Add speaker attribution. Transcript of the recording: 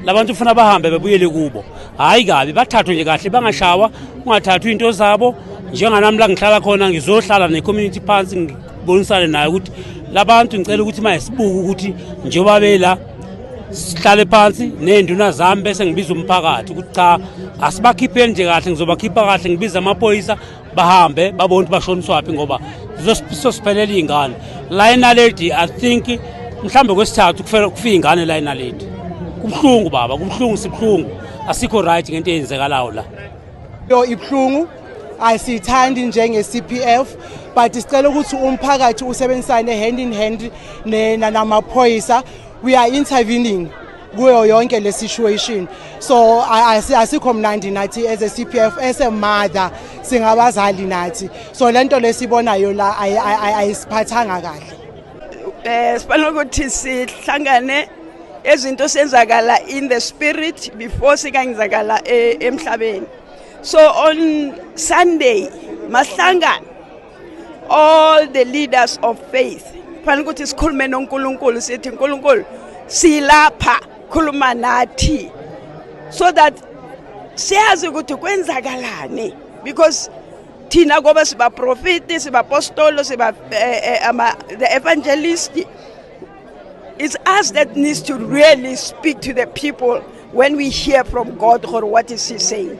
Speaker 1: labantu ufuna bahambe bebuyele kubo. Hayi kabi bathathwe nje kahle bangashawa, ungathathwa into zabo. Njenganami la ngihlala khona ngizohlala ne-community phansi ngibonisane nayo ukuthi labantu ngicela ukuthi mayisibuke ukuthi njengoba bela sihlale phansi nenduna zami bese ngibiza umphakathi ukuthi cha asibakhipheni nje kahle ngizobakhipha kahle ngibiza amaphoyisa bahambe babone ukuthi bashoniswaphi ngoba zosiphelela izingane la enaledi I think mhlambe kwesithathu kufika ingane la enaledi kubhlungu baba kubhlungu sibhlungu asikho right ngento eyenzekalayo la
Speaker 2: yo ibhlungu ayisithandi njenge CPF but sicela ukuthi umphakathi usebenzisane hand in hand namaphoyisa. We are intervening kuyo yonke le situation, so asikho mnandi nathi as a CPF as a mother singabazali nathi, so lento lesibonayo la ayisiphathanga kahle.
Speaker 3: Sifanele ukuthi sihlangane ezinto senzakala in the spirit before sikangizakala emhlabeni. So on Sunday mahlangana all the leaders of faith fanele ukuthi sikhulume noNkulunkulu sithi uNkulunkulu silapha khuluma nathi so that siyazi ukuthi kwenzakalani, because thina ngoba siba prophet siba apostolo siba the evangelist, it's us that needs to really speak to the people when we hear from God or what is he saying.